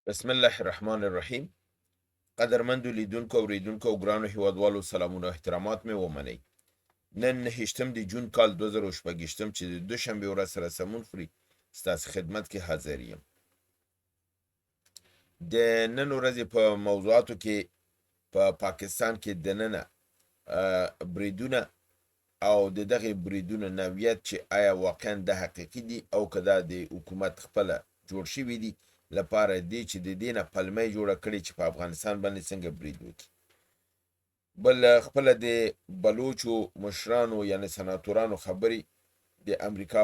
بسم الله الرحمن الرحیم. قدرمندو لیدونکو، اوریدونکو او ګرانو هیوادوالو، سلامونه او احترامات مې ومنئ. نن 29 د جون کال 2026 چې د دوشنبې ورځ سره سمون خوري، ستاسو خدمت کې حاضر یم. د نن ورځې په موضوعاتو کې په پاکستان کې دننه بریدونه او د دغه بریدونو نوعیت، چې آیا واقعا د حقیقي دي او که دا د حکومت خپله جوړ شوي دي لپاره دې چې د دې نه پلمه جوړه کړي چې په افغانستان باندې څنګه برید وکړي. بل خپله د بلوچو مشرانو یعنی سناتورانو خبرې د امریکا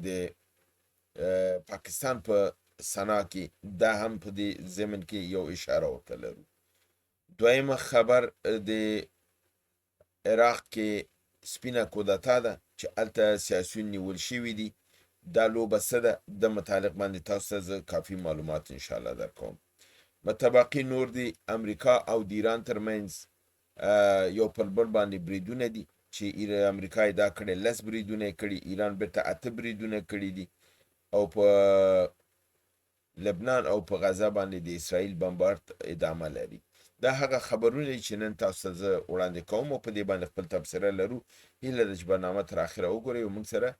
د پاکستان په سنا کې، دا هم په دې ضمن کې یو اشاره ورته لرو. دویمه خبر د عراق کې سپینه کودتا ده چې هلته سیاسیون نیول شوي دي. دا لوبه څه ده، د متعلق باندې تاسو ته زه کافي معلومات انشاءالله درکوم. متباقي نور دي امریکا او د ایران ترمنځ یو پر بل باندې بریدونه دي چې امریکا یې دا کړی 10 بریدونه یې کړي، ایران بیرته 8 بریدونه کړي دي، او په لبنان او په غزه باندې د اسرائیل بمبارد ادامه لري. دا هغه خبرونه دي چې نن تاسو ته زه وړاندې کوم او په دې باندې خپل تبصره لرو. هیله ده چې برنامه تر اخره وګورئ او موږ سره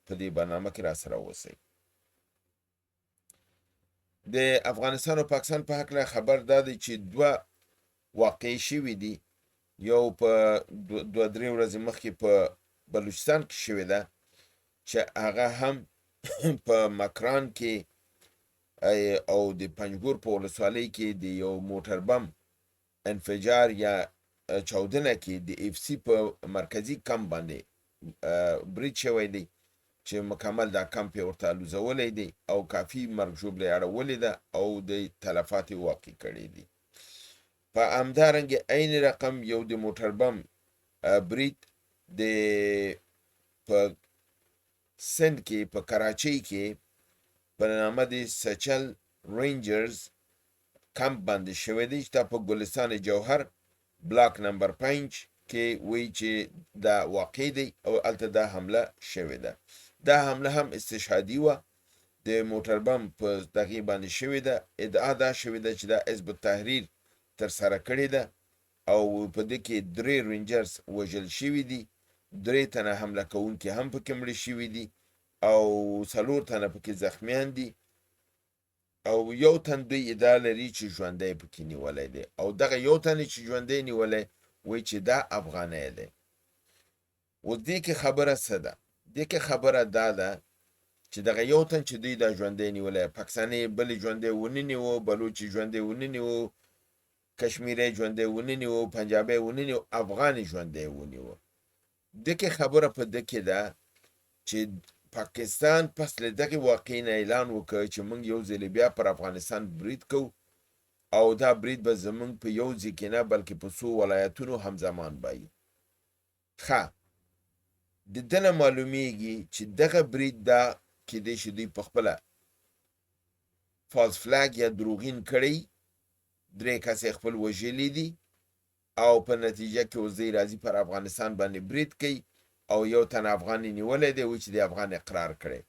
په دې برنامه کې را سره اوسئ. د افغانستان او پاکستان په هکله خبر دا دی چې دوه واقع شوي دي. یو په دوه درې ورځې مخکې په بلوچستان کې شوې ده چې هغه هم په مکران کې او د پنجګور په ولسوالۍ کې د یو موټر بم انفجار یا چاودنه کې د اف سي په مرکزي کمپ باندې برید شوی دی چې مکمل دا کمپ یې ورته الوزولی دی او کافي مرګ ژوبله یې اړولې ده او د تلفات یې واقع کړي دي. په همدارنګه عین رقم یو د موټر بم برید د په سند کې په کراچۍ کې په نامه د سچل رینجرز کمپ باندې شوی دی چې دا په ګلستان جوهر بلاک نمبر 5 کې وایي چې دا واقع دی او هلته دا حمله شوې ده. دا حمله هم استشهادي وه، د موټر بم په دغې باندې شوې ده. ادعا دا شوې ده چې دا حزب التحریر ترسره کړې ده او په دې کې 3 رینجرز وژل شوي دي، 3 تنه حمله کوونکي هم پکې مړه شوي دي او 4 تنه پکې زخمیان دي او یو تن دوی ادعا لري چې ژوندی پکې نیولی دی او دغه یو تن چې ژوندی نیولی وایي چې دا افغانی دی. اوس دې کې خبره څه ده؟ دې کې خبره دا ده چې دغه یو تن چې دوی دا ژوندی نیولی، پاکستانی بلې ژوندی ونه نیو، بلوچ ژوندی ونه نیو، کشمیری ژوندی ونه نیو، پنجابی ونه نیو، افغان ژوندی ونیو. دې کې خبره په دې کې ده چې پاکستان پس له دغې واقعې نه اعلان وکړ چې موږ یو ځل بیا پر افغانستان برید کوو او دا برید به زموږ په یو ځای کې نه بلکې په څو ولایتونو همزمان بایي. ښه، د ده نه معلومیږي چې دغه برید دا کېدای شي دوی په خپله فالس فلګ یا دروغین کړی، 3 کسه خپل وژلي دي او په نتیجه کې اوس دوی راځي پر افغانستان باندې برید کوي او یو تن افغان یې نیولی دی وایي چې د افغان اقرار کړی.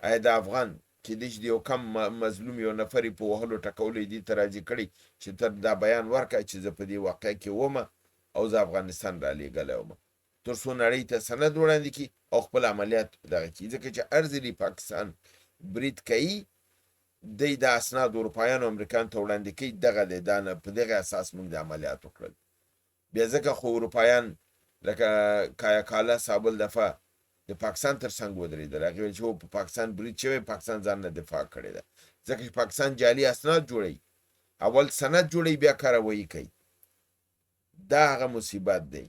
آیا دا افغان کېدای شي د یو کم مظلوم یو نفر یې په وهلو ټکولو یې دې ته راضي کړی چې ته دا بیان ورکړه چې زه په دې واقعه کې ومه او زه افغانستان رالیږلی وم، تر څو نړۍ ته سند وړاندې کړي او خپل عملیات دغه کړي؟ ځکه چې هر ځلې پاکستان برید کوي دی دا اسناد اروپایانو امریکایانو ته وړاندې کوي، دغه دی دا نه په دغه اساس موږ د عملیات وکړل. بیا ځکه خو اروپایان لکه کایا کالا سابل دفعه د پاکستان تر څنګ ودرېدل، هغې ویل چې په پاکستان برید شوی، پاکستان ځان نه دفاع کړې ده، ځکه چې پاکستان جعلي اسناد جوړوي، اول سند جوړوي بیا کاروایی کوي. دا هغه مصیبت دی.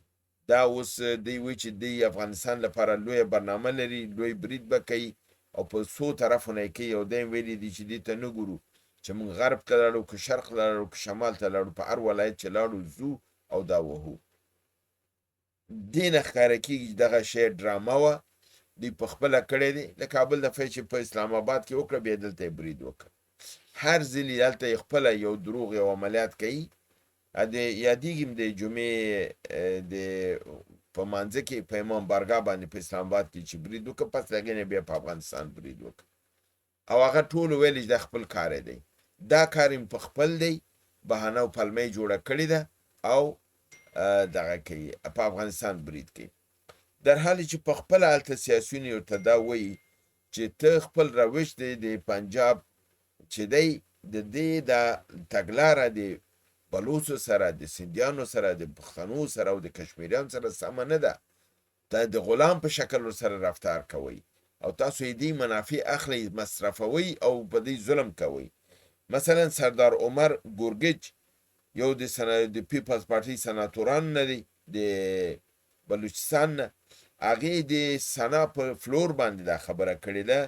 دا اوس دی وایي چې دی افغانستان لپاره لویه برنامه لري، لوی برید به کوي او په څو طرفونه یې کوي او دی هم ویلي دي چې دې ته نه ګورو چې موږ غرب ته لاړو که شرق لاړو که شمال ته لاړو، په هر ولایت چې لاړو ځو او دا وهو. دې نه ښکاره کېږي چې دغه شی ډرامه وه، دوی په خپله کړی دی. له کابل دفعه چې په اسلام آباد کې وکړه، بیا دلته یې برید وکړ. هر ځل یې هلته یې خپله یو دروغ یو عملیات کوي. د یادېږي د جمعې د په مانځه کې په امام بارګاه باندې په اسلام آباد کې چې برید وکړ، پس له هغې نه بیا په افغانستان برید وکړ او هغه ټولو ویل چې دا خپل کار دی. دا کار یې په خپل دی، بهانه او پلمه یې جوړه کړې ده او دغه کوي، په افغانستان برید کوي. در حال چې په خپله هلته سیاسیون یې ورته دا وایي چې ته خپل روش دی د پنجاب چې دی د دې دا تګلاره د بلوڅو سره، د سندیانو سره، د پښتنو سره او د کشمیریانو سره سمه نه ده. ته د غلام په شکل ورسره رفتار کوئ او تاسو یې دی منافع اخلئ، مصرفوئ او په دی ظلم کوئ. مثلا سردار عمر ګورګج یو د سنا د پیپلز پارټۍ سناتورانو نه دی د بلوچستان نه، هغې د سنا په فلور باندې دا خبره کړې ده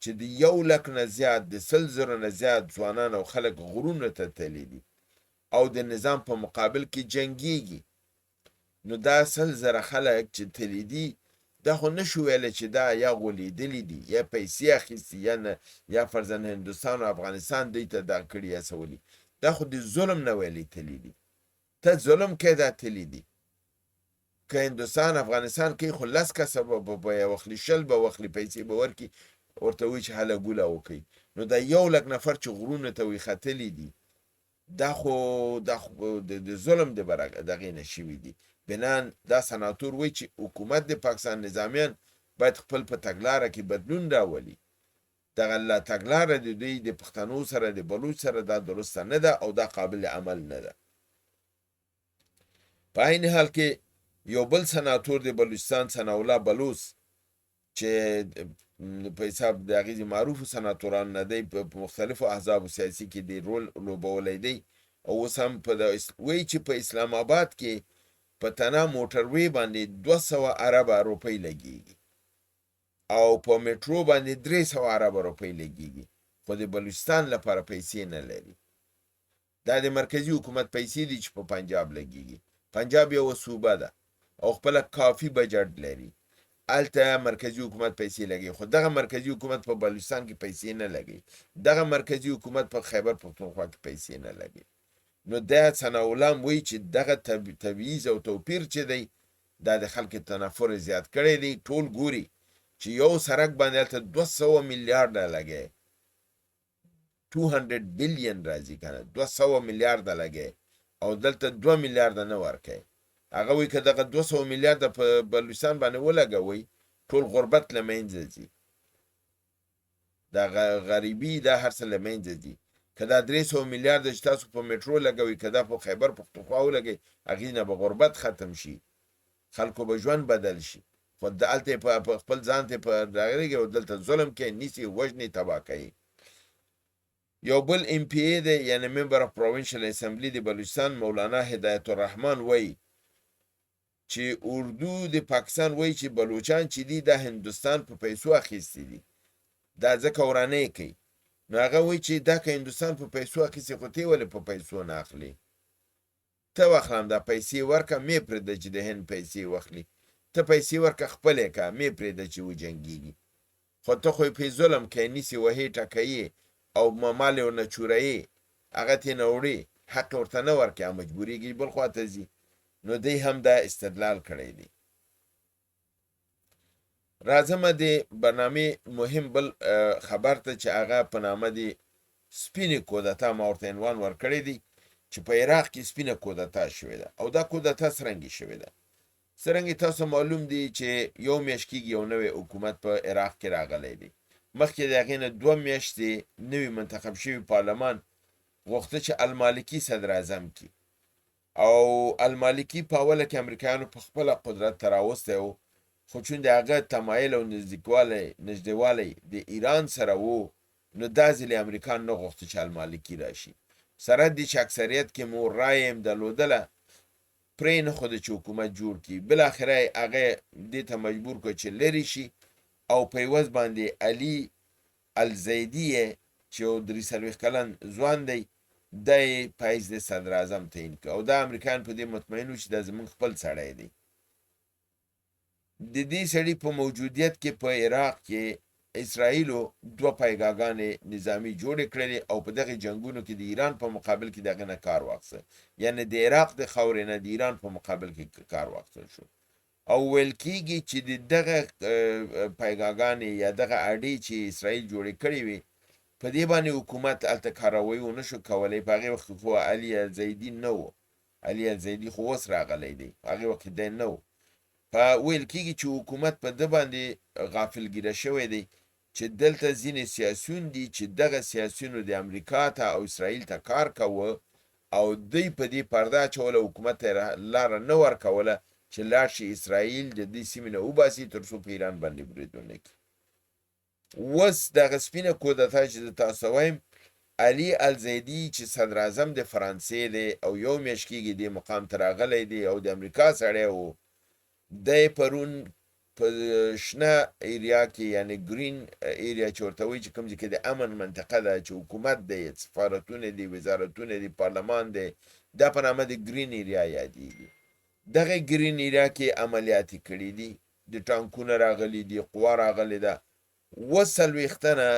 چې د یو لک نه زیات، د 100,000 نه زیات ځوانان او خلک غرونو ته تللي دي او د نظام په مقابل کې جنګیږي. نو دا 100,000 خلک چې تللي دي، دا خو نه شو ویلی چې دا یا غولېدلي دي، یا پیسې اخیستي، یا نه، یا فرضاً هندوستان او افغانستان دوی ته دا کړي یا څه، دا خو د ظلم نه ویلي تللي دي. ته ظلم کوې، دا تللي دي. که هندوستان افغانستان کوي خو لس کسه به یې واخلي، 20 به واخلي، پیسې به ورکړي، ورته وایي چې هله ګوله وکړئ. نو دا یو لک نفر چې غرونو ته وي ختلي دي، دا خو د ظلم د دغې نه شوي دي. بناً دا سناتور وایي چې حکومت د پاکستان نظامیان باید خپل په تګلاره کې بدلون راولي. دغه لا تګلاره د دوی د پښتنو سره، د بلوچ سره دا درسته نه ده او دا قابل عمل نه ده. په عین حال کې یو بل سناتور د بلوچستان ثناءالله بلوڅ چې په حساب د هغې معروفو سناتورانو نه دی، په مختلفو احزابو سیاسي کې دی رول لوبولی دی او اوس هم په وایي چې په اسلام آباد کې په تنا موټروی باندې 200 اربه روپۍ لګیږي او په میټرو باندې 300 اربه روپۍ لګیږي، خو د بلوچستان لپاره پیسې نه لري. دا د مرکزي حکومت پیسې دي چې په پنجاب لګیږي. پنجاب یوه صوبه ده او خپله کافي بجټ لري، هلته مرکزي حکومت پیسې لګوي، خو دغه مرکزي حکومت په بلوچستان کې پیسې نه لګوي، دغه مرکزي حکومت په خیبر پښتونخوا کې پیسې نه لګوي. نو دا ثناءالله هم وایي چې دغه تبعیض او توپیر چې دی دا د خلک تنفر زیات کړی دی. ټول ګوري چې یو سرک باندې هلته 200 میلیارډه لګي، 200 بیلین راځي که نه، 200 میلیارډه لګي او دلته 2 میلیارډه نه ورکوي. هغه وایي که دغه 200 میلیارډه په بلوچستان باندې ولګوئ، ټول غربت له منځه ځي، دا غریبي دا هر څه له منځه ځي. که دا 300 میلیارډه چې تاسو په میټرو لګوئ، که دا په خیبر پښتونخوا ولګوئ، هغې نه به غربت ختم شي، خلکو به ژوند بدل شي. خو هلته یې په خپل ځان ته په راغلي او دلته ظلم کوي، نیسي، وژني، تباه کوي. یو بل ایم پي ای دی، یعنی member of provincial assembly د بلوچستان، مولانا هدایت الرحمن وایي چې اردو د پاکستان وایي چې بلوچان چې دي دا هندوستان په پیسو اخیستي دي، دا ځکه ورانه کوي. نو هغه وایي چې دا که هندوستان په پیسو اخیستي، خو ته ولې په پیسو نه اخلي؟ ته واخله همدا پیسې ورکه، مې پرېږده چې د هند پیسې واخلي. ته پیسې ورکه، خپلې که، مې پرېږده چې وجنګېږي. خو ته خو یې پرې ظلم کوې، نیسې، وهې، ټکوې او مال یې ورنه چوروې، هغه ترې نه وړي، حق ورته نه ورکوې، هغه مجبورېږي بل خوا ته ځي. نو دی هم دا استدلال کړی دی. راځم د برنامې مهم بل خبر ته چې هغه په نامه د سپینې کودتا ما ورته عنوان ورکړی دی، چې په عراق کې سپینه کودتا شوې ده. او دا کودتا څرنګه شوې ده؟ څرنګه تاسو معلوم دی چې یو میاشت کېږي یو نوی حکومت په عراق کې راغلی دی. مخکې د هغې نه 2 میاشتې نوي منتخب شوي پارلمان غوښته چې المالکي صدر اعظم کړي، او المالکي په اوله کې امریکایانو په خپله قدرت ته راوستی و، خو چون د هغه تمایل او نږدېوالی د ایران سره و، نو دا ځلې امریکا نه غوښته چې المالکي راشي. سره دې چې اکثریت کې مو رایه هم درلودله، پرې نه ښوده چې حکومت جوړ کړي. بالاخره یې هغه دې ته مجبور کړ چې لرې شي او په عوض باندې علي الزیدي یې چې یو 43 کلن ځوان دی، دا یې په حیث د صدراعظم تعین کړ. او دا امریکایان په دې مطمئن وو چې دا زموږ خپل سړی دی. د دې سړي په موجودیت کې په عراق کې اسرائیلو 2 پایګاګانې نظامي جوړې کړلې او په دغه جنگونو کې د ایران په مقابل کې دغه نه کار واخیست، یعنی د عراق د خاورې نه د ایران په مقابل کې کار واخیستل شو. او ویل کیږي چې د دغه پایګاګانې یا دغه اډې چې اسرائیل جوړې کړې وې، په دې باندې حکومت هلته کاروایی ونه شو کولی. په هغې وخت کې خو علي الزیدي نه و، علي الزیدي خو اوس راغلی دی، په هغې وخت کې دی نه و. په ویل کېږي چې حکومت په ده باندې غافلګیره شوی دی چې دلته ځینې سیاسیون دي چې دغه سیاسیونو د امریکا ته او اسرائیل ته کار کاوه او دوی په دې پرده اچوله، حکومت ته لاره نه ورکوله چې لاړ شي اسرائیل د دې سیمې نه وباسي تر څو په ایران باندې برید ونه کړي. اوس دغه سپینه کودتا چې زه تاسو ته وایم، علي الزیدي چې صدراعظم د فرانسې دی او یو میاشت کېږي دې مقام ته راغلی دی او د امریکا سړی و، دی پرون په شنه ایریا کې، یعنی ګرین ایریا چې ورته وایي، چې کوم ځای کې د امن منطقه ده، چې حکومت دی، سفارتونه دي، وزارتونه دي، پارلمان دی، دا په نامه د ګرین ایریا یادېږي. دغه ګرین ایریا کې عملیات یې کړي دي، د ټانکونه راغلي دي، قوا راغلې ده. 47 تنه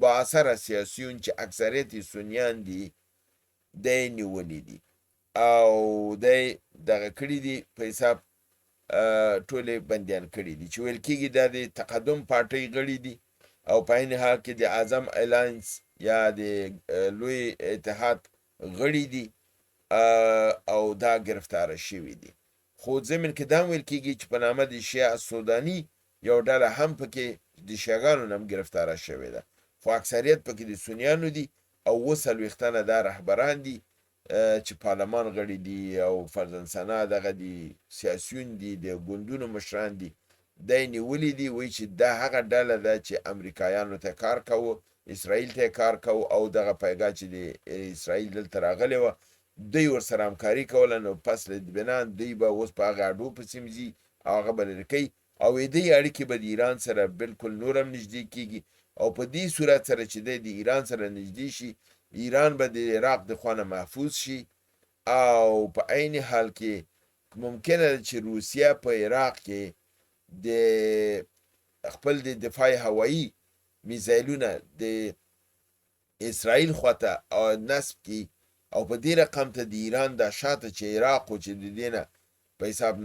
بااثره سیاسیون چې اکثریت یې سنیان دي، دی نیولي دي او دی دغه کړي دي په حساب ټولې بندیان کړي دي، چې ویل کېږي دا د تقدم پارټۍ غړي دي او په عین حال کې د اعظم الاینس یا د لوی اتحاد غړي دي او دا ګرفتاره شوي دي. خو ضمن کې دا هم ویل کېږي چې په نامه د شیعه السوداني یو ډله هم پکې د شیعهګانو نه هم ګرفتاره شوې ده، خو اکثریت پکې د سنیانو دي او 47 تنه دا رهبران دي چې پارلمان غړي دي او فرزند ثنا دغه دي، سیاسیون دي، د ګوندونو مشران دي، دا یې نیولي دي. وایي چې دا هغه ډله ده چې امریکایانو ته کار کاوه، اسرائیل ته یې کار کاوه او دغه پایګاه چې د اسرائیل دلته راغلې وه دوی ورسره همکاري کوله، نو پس له بنان دوی به اوس په هغه اډو پسې ځي او هغه به لرې کوي او د اړیکې به د ایران سره بالکل نور هم نږدې کیږي. او په دې صورت سره چې دی د ایران سره نږدې شي، ایران به د عراق د خوا نه محفوظ شي او په عین حال کې ممکنه ده چې روسیه په عراق کې د خپل د دفاع هوایی میزایلونه د اسرائیل خواته نصب کړي او په دې رقم ته د ایران دا شاته چې عراق و چې د دې نه په حساب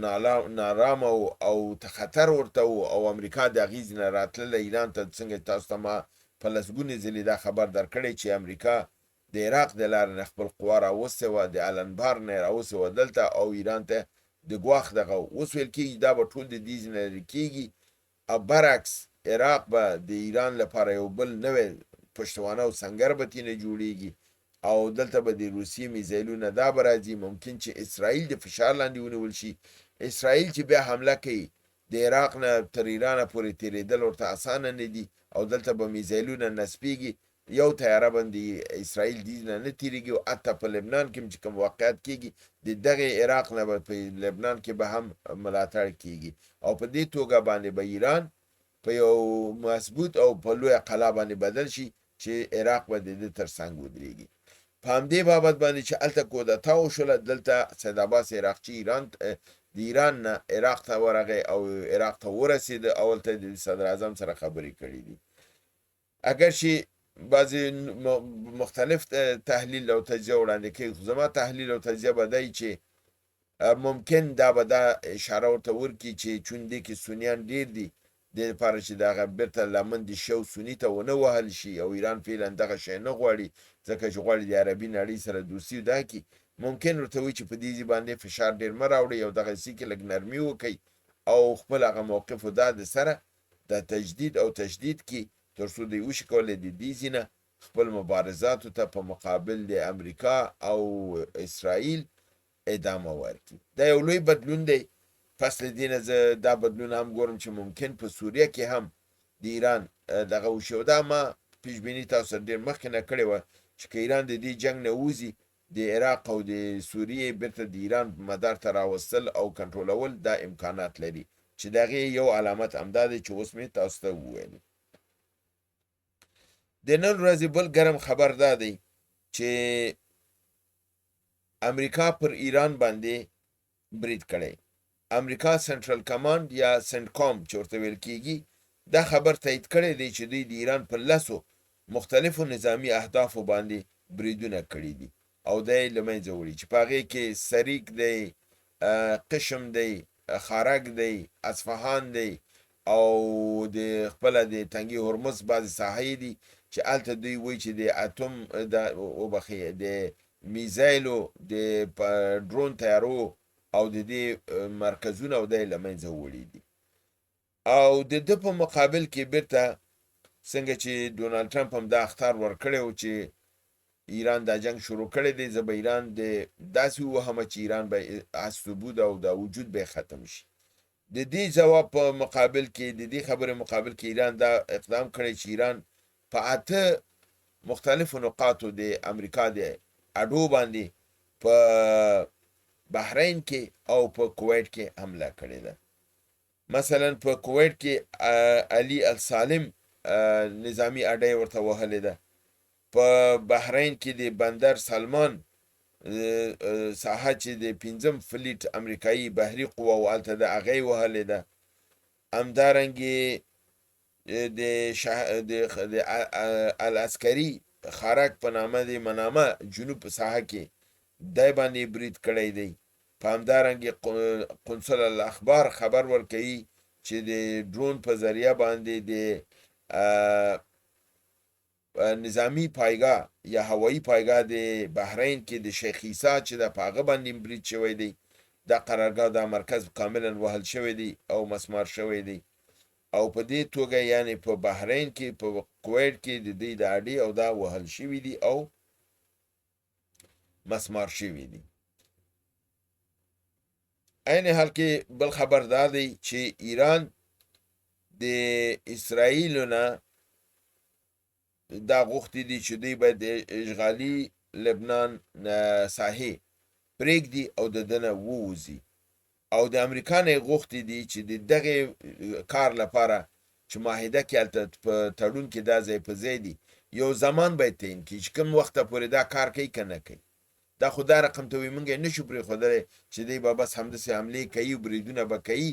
نارامه و او ته خطر ورته و او امریکا د هغې ځای نه راتلله ایران ته، څنګه چې تاسو ته ما په لسګونې ځلې دا خبر درکړی چې امریکا د عراق د لارې نه خپل قوا راوستې وه، د الانبار نه یې راوستې وه دلته او ایران ته د ګواښ دغه و. اوس ویل کېږي دا به ټول د دې ځای نه لرې کېږي او برعکس عراق به د ایران لپاره یو بل نوی پشتوانه او سنګر به تینه جوړیږي او دلته به د روسیې میزایلونه دا به راځي، ممکن چې اسرائیل د فشار لاندې ونیول شي. اسرائیل چې بیا حمله کوي د عراق نه تر ایرانه پورې تیریدل ورته اسانه نه دي او دلته به میزایلونه نصبیږي، یو طیاره باندې اسرائیل دې نه نه تیریږي او حتی په لبنان کې هم چې کوم واقعیت کیږي د دغه عراق نه به په لبنان کې به هم ملاتړ کیږي او په دې توګه باندې به ایران په یو مضبوط او په لویه قلا باندې بدل شي چې عراق به د ده تر څنګ ودرېږي. په همدې بابت باندې چې هلته کودتا وشوله، دلته سید عباس عراقچي ایران د ایران نه عراق ته ورغی او عراق ته ورسېده او هلته د صدراعظم سره خبرې کړې دي. اګر چې بعضې مختلف تحلیل او تجزیه وړاندې کوي، خو زما تحلیل او تجزیه به دی چې ممکن دا به دا اشاره ورته ورکړي چې چون دې کې سنیان ډېر دي، دې لپاره چې دغه بیرته لمن د شیعه او سني ته ونه وهل شي او ایران فعلا دغه شی نه غواړي، ځکه چې غواړي د عربي نړۍ سره دوستي دا کړي، ممکن ورته وي چې په دې ځای باندې فشار ډېر مه راوړئ او دغه ځای کې لږ نرمي وکړئ او خپل هغه موقف دا د سره د تجدید او تشدید کړي تر څو دوی وشي کولی د دې ځای نه خپل مبارزاتو ته په مقابل د امریکا او اسرائیل ادامه ورکړي. دا یو لوی بدلون دی. پس له دې نه زه دا بدلون هم ګورم چې ممکن په سوریه کې هم د ایران دغه وشي او دا ما پیشبیني تاسو سره ډېر مخکې نه کړې وه چې که ایران د دې جنګ نه وځي، د عراق او د سوریې بیرته د ایران مدار ته راوستل او کنټرولول دا امکانات لري چې د هغې یو علامت همدا دی چې اوس مې تاسو ته وویل. د نن ورځې بل ګرم خبر دا دی چې امریکا پر ایران باندې برید کړی. امریکا سنټرل کمانډ یا سنټکام چې ورته ویل کیږي دا خبر تایید کړی دی چې دوی د ایران په لسو مختلفو نظامي اهدافو باندې بریدونه کړي دي او دا یې له منځه وړي چې په هغې کې سریک دی، قشم دی، خارک دی، اصفهان دی او د خپله د تنګي هرمز بعضې ساحې دي. چې هلته دوی وایي چې د اتوم د وبخښئ د میزایلو د ډرون طیارو او د دې مرکزونه او دی له منځه وړي دي. او د ده په مقابل کې بیرته څنګه چې ډونالډ ټرمپ هم دا اخطار ورکړی و چې ایران دا جنګ شروع کړی دی، زه به ایران د داسې ووهم چې ایران به هست و بود او دا وجود به ختم شي. د دې ځواب په مقابل کې، د دې خبرې مقابل کې ایران دا اقدام کړی چې ایران په 8 مختلفو نقاطو د امریکا د اډو باندې په بحرین کې او په کویټ کې حمله کړې ده. مثلا په کویټ کې علي السالم نظامي اډه یې ورته وهلې ده. په بحرین کې د بندر سلمان ساحه چې د پنځم فلیټ امریکایي بحري قواو هلته ده، هغه یې وهلې ده. همدارنګې د د د العسکري خارک په نامه د منامه جنوب په ساحه کې دی باندې برید کړی دی. په همدارنګې قنصل الاخبار خبر ورکوي چې د ډرون په ذریعه باندې د نظامي پایګاه یا هوایي پایګاه د بحرین کې د شیخ عیسی چې ده په هغه باندې هم برید شوی دی. دا قرارګاه، دا مرکز کاملا وهل شوی دی او مسمار شوی دی. او په دې توګه یعنې په بحرین کې، په کویټ کې د دوی د اډې او دا وهل شوي دي او مسمار شوي دي. عین حال کې بل خبر دا دی چې ایران د اسرائیل نه دا غوښتي دي چې دوی باید د اشغالي لبنان ساحې پرېږدي او د ده نه ووځي، او د امریکا نه یې غوښتي دي چې د دغې کار لپاره چې معاهده کې هلته په تړون کې دا ځای په ځای دي، یو زمان باید تعین کړي چې کوم وخته پورې دا کار کوي که نه کوي. دا خو دا رقم ته وي، مونږ یې نشو پرېښودلی چې دوی به بس همداسې حملې کوي، بریدونه به کوي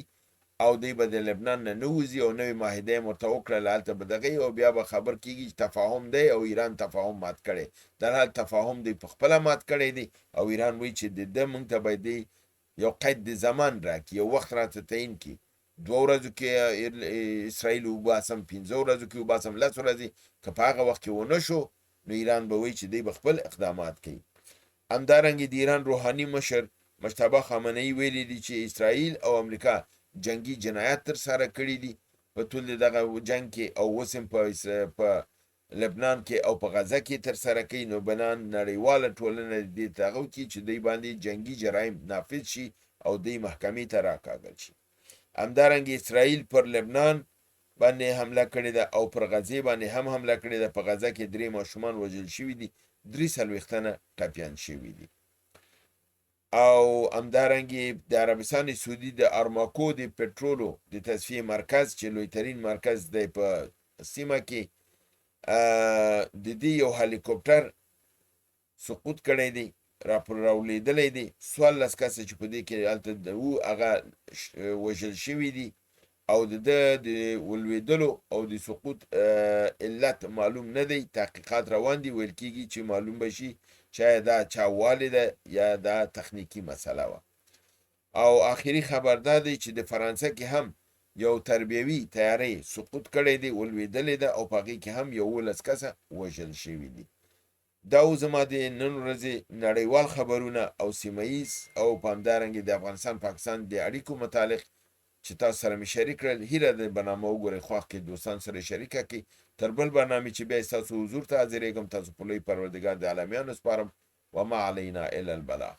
او دوی به د لبنان نه نه وځي، او نوې معاهده یې ورته وکړله، هلته به دغه او بیا به خبر کېږي چې تفاهم دی او ایران تفاهم مات کړی. در حال تفاهم دوی په خپله مات کړی دی، او ایران وایي چې د ده مونږ ته باید دی یو قید د زمان راکړي، یو وخت راته تعین کړي، 2 ورځو کې اسرائیل وباسم، 5 ورځو کې وباسم، 10 ورځې، که په هغه وخت کې ونه شو نو ایران به وایي چې دوی به خپل اقدامات کوي. همدارنګه د ایران روحاني مشر مجتبی خامنه‌ای ویلي دي چې اسرائیل او امریکا جنګي جنایات ترسره کړي دي په طول دغه جنګ کې، او اوس هم په لبنان کې او په غزه کې ترسره کوي، نو بنا نړیواله ټولنه دې ته هغه وکړي چې دوی باندې جنګي جرایم نافذ شي او دوی محکمې ته راکاږل شي. همدارنګه اسرائیل پر لبنان باندې حمله کړې ده او پر غزې باندې هم حمله کړې ده. په غزه کې 3 ماشومان وژل شوي دي، 43 تنه ټپیان شوي دي. او همدارنګه د عربستان سعودي د ارماکو د پټرولو د تصفیې مرکز چې لوی ترین مرکز دی په سیمه کې، د دې یو هلیکوپټر سقوط کړی دی، راولېدلی دی. 14 کسه چې په دې کې هلته وو هغه وژل شوي دي، او د ده د ولوېدلو او د سقوط علت معلوم نه دی، تحقیقات روان دي. ویل کېږي چې معلوم به شي چې آیا دا چا والې ده یا دا تخنیکي مسله وه. او آخري خبر دا دی چې د فرانسه کې هم یو تربیوي طیارې سقوط کړی دی، ولوېدلې ده، او په هغې کې هم 11 کسه وژل شوي دي. دا و زما د نن ورځې نړیوال خبرونه او سیمه ییز او په همدارنګه د افغانستان پاکستان د اړیکو متعلق چې تاسو سره مې شریک کړل. هیله ده برنامه وګورئ، خوښ کړئ، دوستان سره شریکه کړئ. تر بل برنامې چې بیا ستاسو حضور ته حاضرېږم، تاسو په لوی پروردګار د عالمیانو سپارم. وما علینا الا البلاغ.